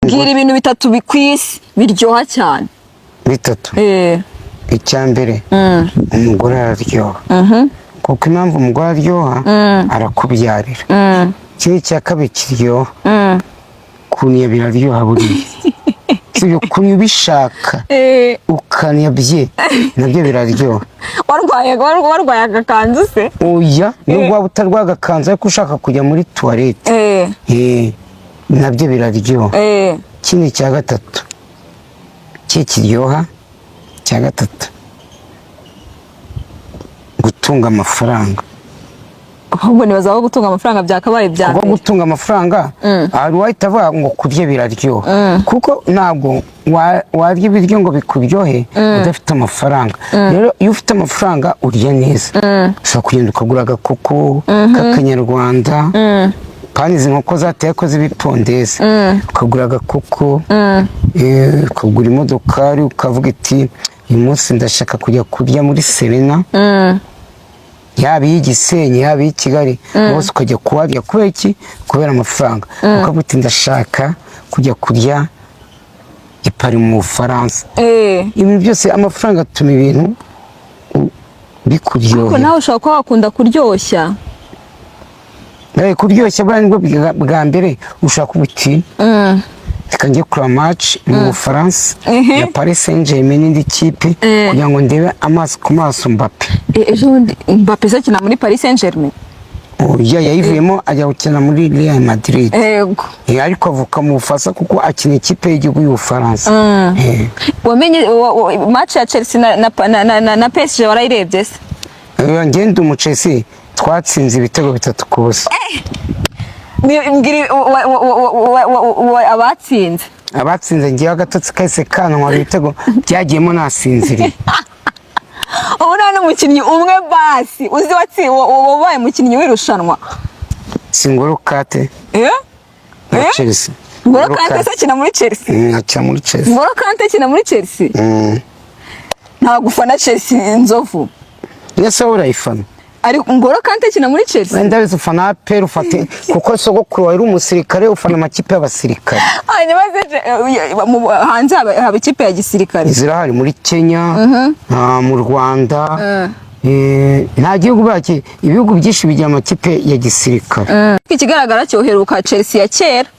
Mbwira ibintu bitatu ku isi biryoha cyane. Bitatu? Icya mbere, umugore araryoha, kuko impamvu umugore aryoha, arakubyarira. Ikindi cya kabiri kiryoha, kuniya biraryoha buriya, sibyo? Kunywa ubishaka, ukaniya bye, nabyo biraryoha. Warwaye agakanzu se? Oya, nubwo waba utarwaye agakanzu, ariko ushaka kujya muri toilette, nabyo biraryoha. Ikindi cya gatatu ki kiryoha, cya gatatu, gutunga amafaranga. Ahubwo nibaza aho gutunga amafaranga byakabaye ibya Kuko mbere. gutunga amafaranga, hari uwahita avuga ngo kurya biraryoha, kuko ntabwo warya ibiryo ngo bikuryohe udafite amafaranga. Rero iyo ufite amafaranga urya neza, ushobora kugenda ukagura agakoko k'akanyarwanda, kandi izi nkoko zateye ko z'ibipondezi, ukagura agakoko, ukagura imodokari, ukavuga iti: "Uyu munsi ndashaka kujya kurya muri Serena, yaba iy'i Gisenyi, yaba iy'i Kigali hose", ukajya kuharya. Kubera iki? Kubera amafaranga. Ukavuga uti: "Ndashaka kujya kurya i Paris mu Bufaransa." Ibintu byose, amafaranga atuma ibintu Ariko bikuryohera. Nawe ushobora kuba wakunda kuryoshya. Kuryoshya buriya nibwo bwa mbere ushobora kuba uti: "Reka njye kureba match mu Bufaransa ya Paris Saint Germain n'indi kipe, kugira ngo ndebe amaso ku maso Mbappe." Ejo bundi Mbappe se akina muri Paris Saint-Germain? Oya, yayivuyemo ajya gukina muri Real Madrid. Yego. Ariko avuka mu Bufaransa, kuko akina ikipe y'igihugu y'Ubufaransa. Wamenye match ya Chelsea na PSG, warayirebye se? Ngende umu Chelsea, twatsinze ibitego 3-0. Mbwira abatsinze. Abatsinze, ngewe agatotsi kahise kantwara, ibitego byagiyemo nasinziriye. Ubu nta n'umukinnyi umwe basi uzi wabaye umukinnyi w'irushanwa? Si Ngolo Kante wa Chelsea? Ngolo Kante se akina muri Chelsea? Akina muri Chelsea. Ngolo Kante akina muri Chelsea? Mm. Ntabwo ufana Chelsea, Nzovu? Ese wowe urayifana? Ariko Ngolo Kante akina muri Chelsea. Wenda wese ufana APR, ufate kuko sogokuru wawe ari umusirikare, ufana amakipe y'abasirikare. Hanyuma se hanze haba ikipe ya gisirikare? Zirahari muri Kenya, mu Rwanda. Nta gihugu baki, ibihugu byinshi bigira amakipe ya gisirikare. Ikigaragara cyoheruka Chelsea ya kera.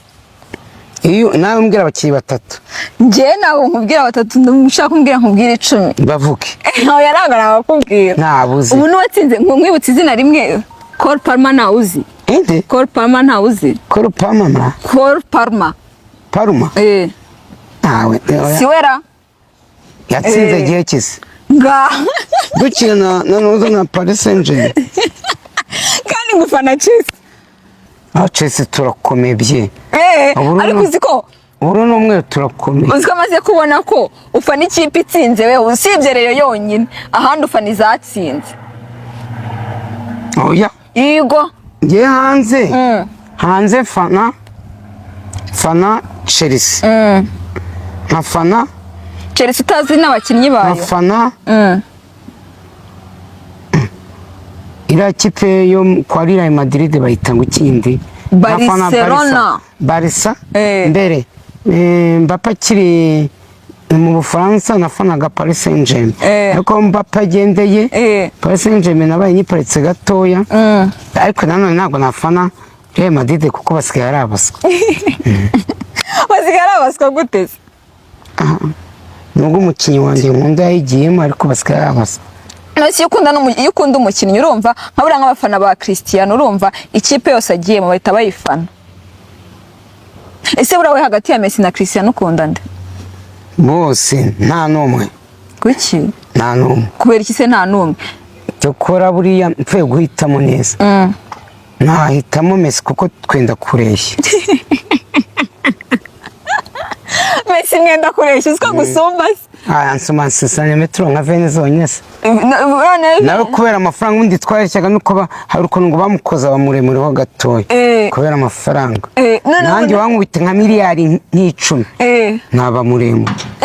Iyo nawe umbwira abakinnyi batatu. Njyewe ntabwo nkubwira batatu, nshaka kumbwira nkubwira 10. Bavuge. Ntawe yarangara bakubwira. Ntabuze. Ubu n'uwatsinze, nkwibutsa izina rimwe, Cole Palmer, ntawe uzi? Inde? Cole Palmer, ntawe uzi? Cole Palmer? Cole Palmer. Paruma? Eh. Ntawe. Siwera. Yatsinze Eh. igihe kise Nga dukina na nuza na Paris Saint-Germain. Kandi ngufana Chelsea. Aho Chelsea turakomeye bye. Ariko uzi ko Ubururu n'umweru turakomeye. Uzi ko amaze kubona ko ufana ikipe itsinze, we usibye Rayon yonyine, ahandi ufana izatsinze. Oya. Yego. Ngiye hanze, hanze fana Chelsea, nkafana Chelsea utazi n'abakinnyi bayo? Nkafana iriya kipe yo kwa Real Madrid, bayita ngo ikindi? Nkafana Barcelona. Barca. Eh. Mbere Mbappe akiri mu Bufaransa nafanaga Paris Saint-Germain, ariko Mbappe agendeye, Paris Saint-Germain nabaye nyiparitse gatoya. Ariko nanone ntabwo nafana Real Madrid, kuko basigaye ari abaswa. Basigaye ari abaswa gute se? Nubwo umukinnyi wanjye nkunda yayigiyemo, ariko basigaye ari abaswa. None se iyo ukunda umukinnyi, urumva nka buriya nk'abafana ba Cristiano, urumva ikipe yose agiyemo bahita bayifana. Ese buriya we hagati ya Messi na Cristiano ukunda nde? Bose, nta n'umwe. Kuki? Nta n'umwe. Kubera iki se nta n'umwe? Cyokora buriya mpfuye guhitamo neza, nahitamo Messi, kuko twenda kureshya. Messi mwenda kureshya? Uziko gusumba se? Aya nsoma santimetero nka 20 zonyine se. None Nawe kubera amafaranga, ubundi twareshyaga, nuko hari ukuntu ngo bamukoza bamuremureho gatoya, kubera amafaranga. None Nanjye wankubita nka miliyari nk'icumi, naba muremure.